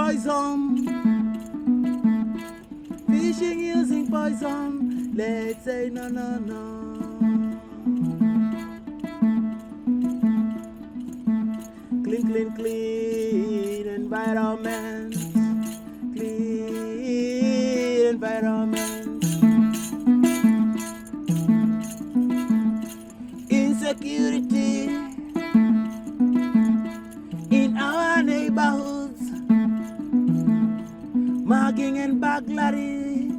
poison. Fishing using poison. Let's say no, no, no. Clean, clean, clean environment. Clean environment. Insecurity in our neighborhoods. Mugging and burglary.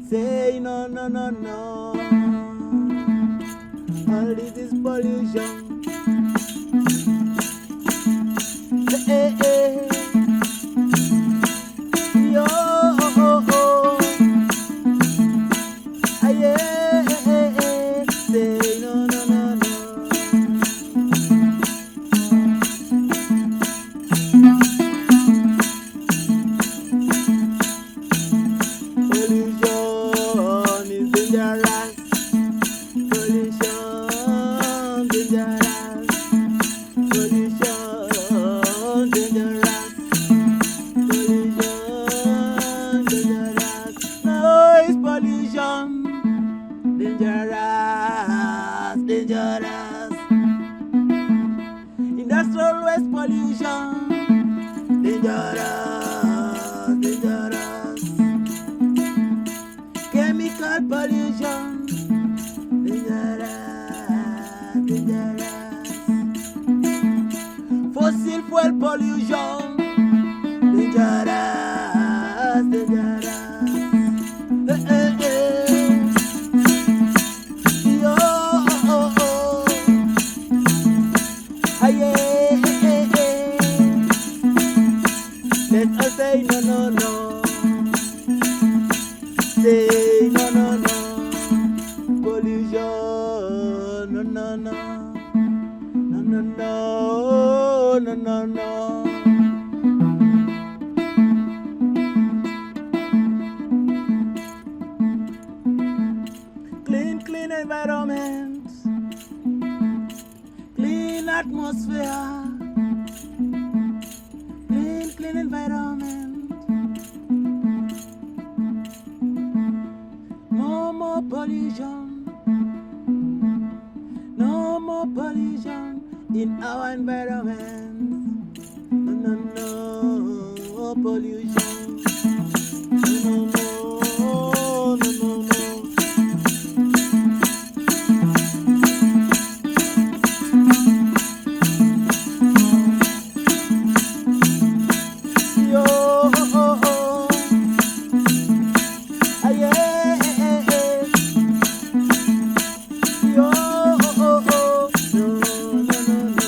Say no, no, no, no. All this is pollution. Hey, hey. Yo, oh, oh, oh. Ah, yeah, eh, eh. Say no, no, no, no. Pollution is dangerous. Pollution dangerous. Pollution dangerous. Pollution dangerous. Noise pollution dangerous, dangerous. Industrial waste pollution dangerous, dangerous. Chemical pollution dangerous, dangerous. Fossil fuel pollution dangerous, dangerous. Eh, eh, eh. Yo, oh, oh, oh. Ah, yeah, eh, eh, eh. Let us say no, no, no. Say no, no, no. Pollution, no, no, no. No, no, no, no, no, no. Clean, clean environment. Clean atmosphere. Clean, clean environment. No more pollution. No more pollution in our environment. No, no, no pollution. No, no, no, no, no, no. Yo, oh, oh, oh. Ah, yeah, eh, eh, eh. Yo, oh, oh, oh. No, no, no, no.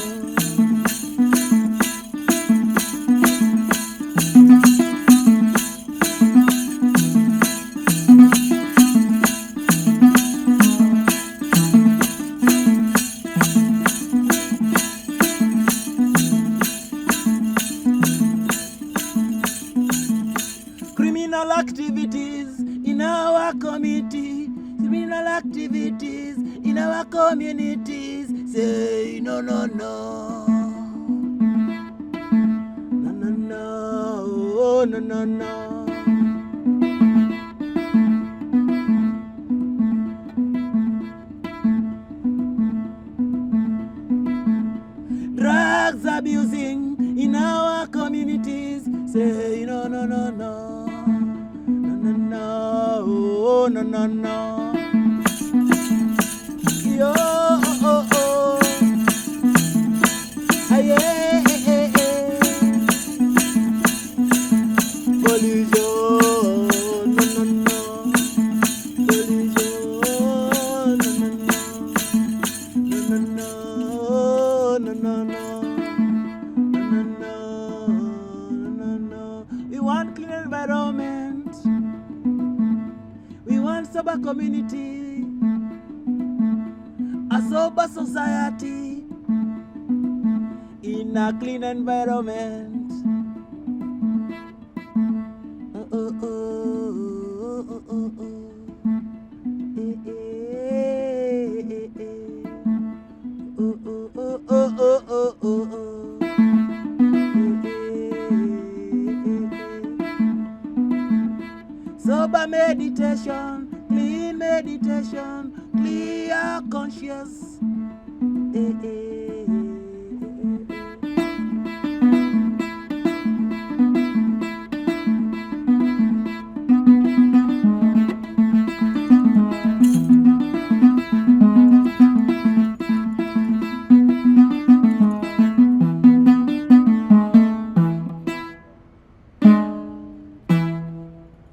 Criminal activities in our community. Criminal activities in our communities. Say no, no, no. No, no, no, no, no, no. Drugs abusing in our communities. Say no, no, no, no. No, no, no, no, no, no. Yo, oh, oh, oh. Ah, yeah, eh, eh, eh. Pollution, no, no, no. Pollution, no, no, no. No, no, no, no, no, no. No, no, no, no, no. We want clean environment. We want sober community. A sober society in a clean environment. Oh, oh, oh, oh, oh, oh. Eh, eh, eh, eh. Oh, oh, oh, oh, oh, oh, oh, oh. Eh, Clear conscience. Eh, eh.